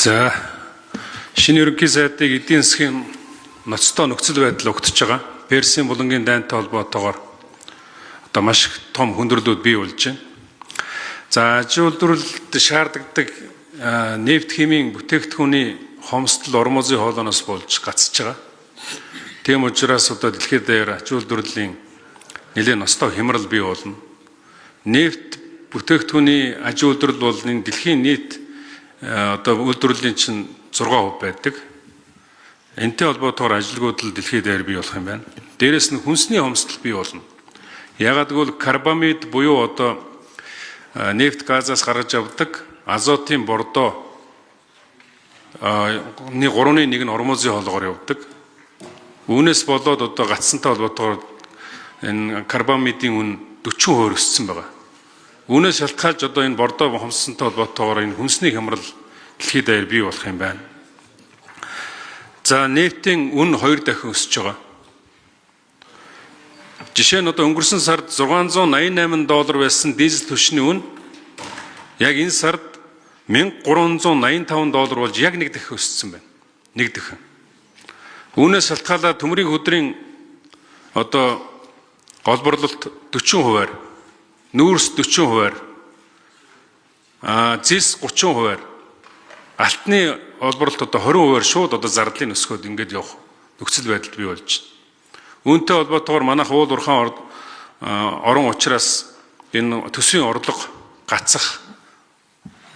За, шинэ ерөнхий сайдыг эдийн засгийн ноцтой нөхцөл байдал угтж байгаа. Персийн булангийн дайнтай холбоотойгоор одоо маш их том хүндрэлүүд бий болж байна. За, аж үйлдвэрлэлд шаардлагатай нефть химийн бүтээгдэхүүний хомсдол Ормузын хоолойноос болж гацж байгаа. Тийм учраас одоо дэлхийд даяар аж үйлдвэрлэлийн нэлээд ноцтой хямрал бий болно. Нефть бүтээгдэхүүний аж үйлдвэрлэл бол энэ дэлхийн нийт одоо үйлдвэрлэлийн чинь 6% байдаг. Энтэй холбоотойгоор ажилгүйдэл дэлхийд даяар бий болох юм байна. Дээрээс нь хүнсний хомсдол бий болно. Яагаад гэвэл карбамид буюу одоо нефть газаас гаргаж авдаг азотын бордоо нэг 3-ны 1 нь Ормузын хоолоогоор явдаг. Үүнээс болоод одоо гацсантай холбоотойгоор энэ карбамидын үн 40% өссөн байгаа. Үүнээс шалтгаалж одоо энэ бордоо хомссонтой холбоотойгоор энэ хүнсний хямрал дэлхийд даяар бий болох юм байна. За, нефтийн үн 2 дахин өсөж байгаа. Жишээ нь, одоо өнгөрсөн сард 688 доллар байсан дизель түлшний үн яг энэ сард 1385 доллар болж яг нэг дахин өссөн байна. Нэг дахин. Үүнээс шалтгаалаад төмрийн хөдрийн одоо голборлолт 40%-аар, нүүрс 40%-аар, зэс 30%-аар, алтны олборлолт одоо 20%-аар шууд одоо зардлыг өсгөөд ингээд явах нөхцөл байдал бий болж байна. Үүнтэй холбоотойгоор манайх уул уурхайн орон учраас энэ төсвийн орлого гацах,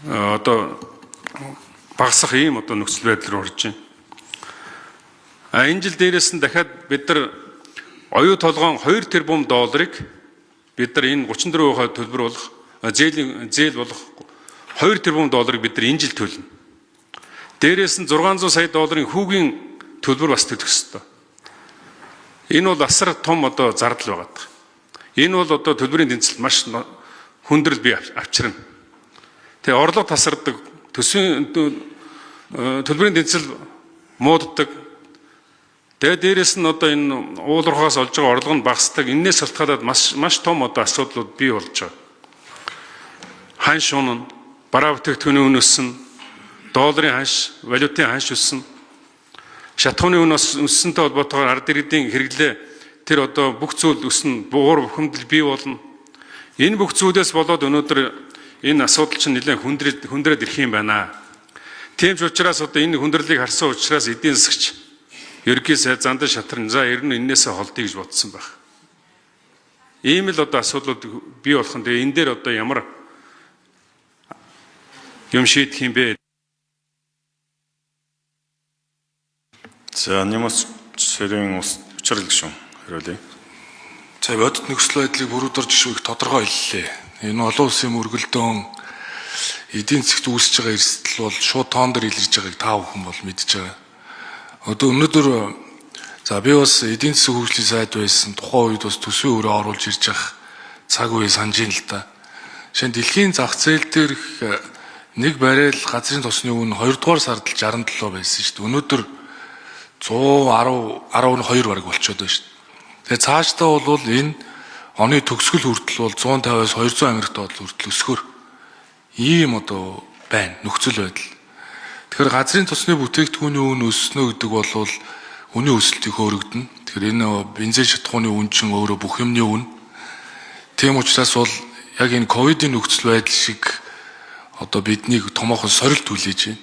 одоо багасах ийм одоо нөхцөл байдал руу орж байна. А энэ жил дээрээс нь дахиад бид нар оюу толгоон 2 тэрбум долларыг бид нар энэ 34% төлбөр болох зээлийн зээл болох 2 тэрбум долларыг бид нар энэ жил төлнө. Дээрээс нь 600 сая долларын хүүгийн төлбөр бас төлөх ёстой. Энэ бол асар том одоо зардал байгаа. Энэ бол одоо төлбөрийн тэнцэлд маш хүндрэл бий авчирна. Тэгээ орлого тасардаг, төсвийн төлбөрийн тэнцэл мууддаг. Тэгээ дээрээс нь одоо энэ уул уурхаас олж байгаа орлого нь багасдаг. Энээс шалтгаалаад маш маш том одоо асуудлууд бий болж байгаа. Ханш унана, бараа бүтээгдэхүүний үн өснө, долларын ханш, валютын ханш өснө. Шатахууны үн өссөнтэй холбоотойгоор ард иргэдийн хэрэглээ тэр одоо бүх зүйл өснө, буур бухимдал бий болно. Энэ бүх зүйлээс болоод өнөөдөр энэ асуудал чинь нэлээд хүндрээд хүндрээд ирэх юм байна. Тийм ч учраас одоо энэ хүндрэлийг харсан учраас эдийн засгч ерөнхий сайд Зандан Шатран за ер нь энээсээ холдъё гэж бодсон байх. Ийм л одоо асуудлууд бий болох нь тэгээ энэ дээр одоо ямар юм шийдэх юм бэ? За, Нямс цэрийн ус учрал гишүүн хариулъя. За, бодит нөхцөл байдлыг бүрүүд орж гишүүн их тодорхой хэллээ. Энэ олон улсын мөргөлдөөн, эдийн засгт үүсэж байгаа эрсдэл бол шууд тоон дээр илэрж байгааг та бүхэн бол мэдж байгаа. Одоо өнөөдөр за би бас эдийн засгийн хөгжлийн сайд байсан тухайн үед бас төсвийн өрөө оруулж ирж явах цаг үе санаж ин л да. Жишээ нь, дэлхийн зах зээл дээрх нэг баррел газрын тосны үн 2 дугаар сард л 67 байсан шүү дээ. Өнөөдөр 110 12 бараг болчиход байна шүү дээ. Тэгээ цаашдаа бол энэ оны төгсгөл хүртэл бол 150-аас 200 Америк доллар хүртэл өсгөр ийм одоо байна нөхцөл байдал. Тэгэхээр газрын тосны бүтээгдэхүүний үн өсснө гэдэг бол үнийн өсөлтийг хөөрөгдөнө. Тэгэхээр энэ бензин, шатахууны үн чинь өөрөө бүх юмны үн. Тийм учраас бол яг энэ ковидын нөхцөл байдал шиг одоо биднийг томоохон сорилт хүлээж байна.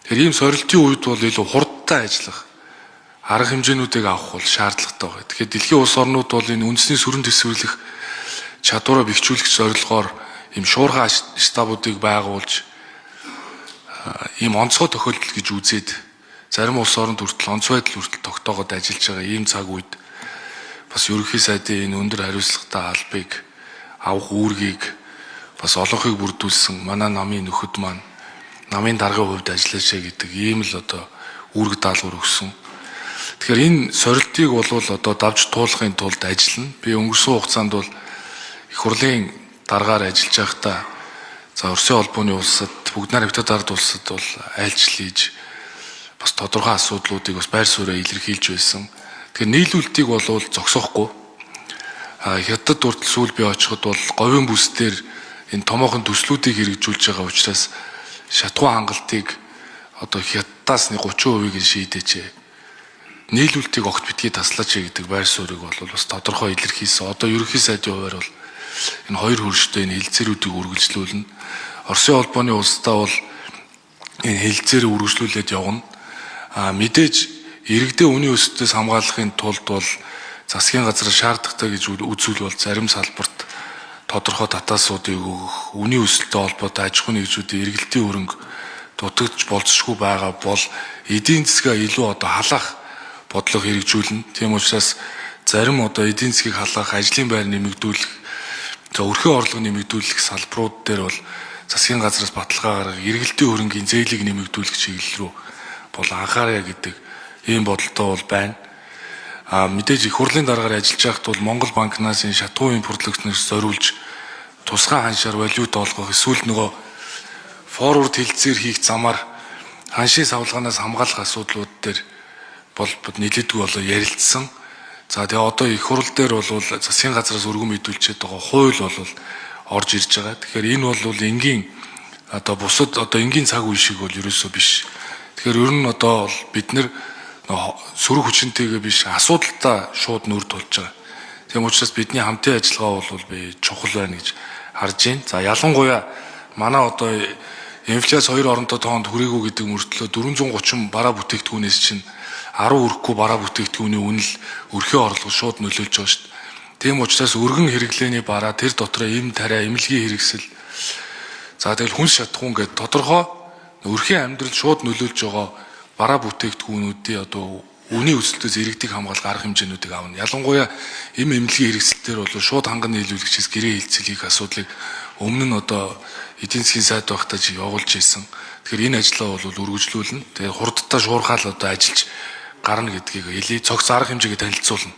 Тэгэхээр ийм сорилтын үед бол илүү хурдтай ажиллах арга хэмжээнүүдийг авах бол шаардлагатай байна. Тэгэхээр дэлхийн улс орнууд бол энэ үндэсний сүрэн тэсвэрлэх чадвараа бэхжүүлэх зорилгоор ийм шуурхай штабуудыг байгуулж, ийм онцгой тохиолдол гэж үзээд зарим улс оронд хүртэл онц байдал хүртэл тогтоогод ажиллаж байгаа ийм цаг үед бас ерөнхий сайдын энэ өндөр хариуцлагатай албыг авах үүргийг бас олонхыг бүрдүүлсэн манай намын нөхөд маань намын даргын хувьд ажиллаач гэдэг ийм л одоо үүрэг даалгавар өгсөн. Тэгэхээр энэ сорилтыг бол одоо давж туулахын тулд ажиллана. Би өнгөрсөн хугацаанд бол их хурлын даргаар ажиллаж байхдаа за Оросын холбооны улсад, бүгд найрамдах Хятад ард улсад бол айлчлал хийж бас тодорхой асуудлуудыг бас байр сууриа илэрхийлж байсан. Тэгэхээр нийлүүлэлтийг бол зогсоохгүй. А Хятад хүртэл сүүл би очиход бол говийн бүс дээр энэ томоохон төслүүдийг хэрэгжүүлж байгаа учраас шатахуун хангалтыг одоо хятадаас нэг 30%-ийг нь шийдээч. Нийлүүлэлтийг огт битгий таслаач гэдэг байр суурийг бол бас тодорхой илэрхийлсэн. Одоо ерөнхий сайдын хуваар бол энэ хоёр хөрштэй энэ хэлцээрүүдийг үргэлжлүүлнэ. Оросын холбооны улсдаа бол энэ хэлцээрээ үргэлжлүүлээд явна. А мэдээж иргэдээ үнийн өсөлтөөс хамгаалахын тулд бол засгийн газар шаардлагатай гэж үзвэл бол зарим салбарт тодорхой татаасуудыг өгөх, үнийн өсөлттэй холбоотой аж ахуйн нэгжүүдийн эргэлтийн хөрөнгө дутагдж болзошгүй байгаа бол эдийн засгаа илүү одоо халаах бодлого хэрэгжүүлнэ. Тийм учраас зарим одоо эдийн засгийг халаах, ажлын байр нэмэгдүүлэх, за өрхөн орлого нэмэгдүүлэх салбарууд дээр бол засгийн газраас баталгаа гаргах, эргэлтийн хөрөнгийн зээлийг нэмэгдүүлэх чиглэл рүү бол анхаарья гэдэг ийм бодолтой бол байна. А мэдээж их хурлын дараагаар ажиллаж байхад бол Монгол банкнаас энэ шатхуу импортлогчноос зориулж тусгай ханшаар валют олгох эсвэл нөгөө форвард хэлцээр хийх замаар ханшийн савлгаанаас хамгаалах асуудлууд дээр бол нэлээдгүй болоо ярилцсан. За тэгээ одоо их хурл дээр бол засгийн газраас өргөн мэдүүлчихэд байгаа хууль бол орж ирж байгаа. Тэгэхээр энэ бол энгийн одоо бусад одоо энгийн цаг үе шиг бол ерөөсөө биш. Тэгэхээр ер нь одоо бид нэр сөрөг хүчинтэйгээ биш асуудалтай шууд нүр тулж байгаа. Тийм учраас бидний хамтын ажиллагаа бол би чухал байна гэж харж байна. За ялангуяа манай одоо инфляц 2 оронтой тоонд хүрээгүй гэдэг мөртлөө 430 бараа бүтээгдэхүүнээс чинь 10 хүрэхгүй бараа бүтээгдэхүүний үнэл өрхөө орлого шууд нөлөөлж байгаа шүү дээ. Тийм учраас өргөн хэрэглээний бараа тэр дотроо эм тариа, эмнэлгийн хэрэгсэл за тэгэл хүнс шатхуун гэдэг тодорхой өрхийн амьдрал шууд нөлөөлж байгаа бараа бүтээгдэхүүнүүдийн одоо үнийн өсөлтөөс иргэдийг хамгаалах арга хэмжээнүүдийг авна. Ялангуяа эм эмнэлгийн хэрэгсэл дээр бол шууд ханган нийлүүлэгчээс гэрээ хилцэл хийх асуудлыг өмнө нь одоо эдийн засгийн сайд байхдаа чи явуулж ирсэн. Тэгэхээр энэ ажлаа бол үргэлжлүүлнэ. Тэгээ хурдтай шуурхаал одоо ажиллаж гарна гэдгийг хэлье. Цогц арга хэмжээгээ танилцуулна.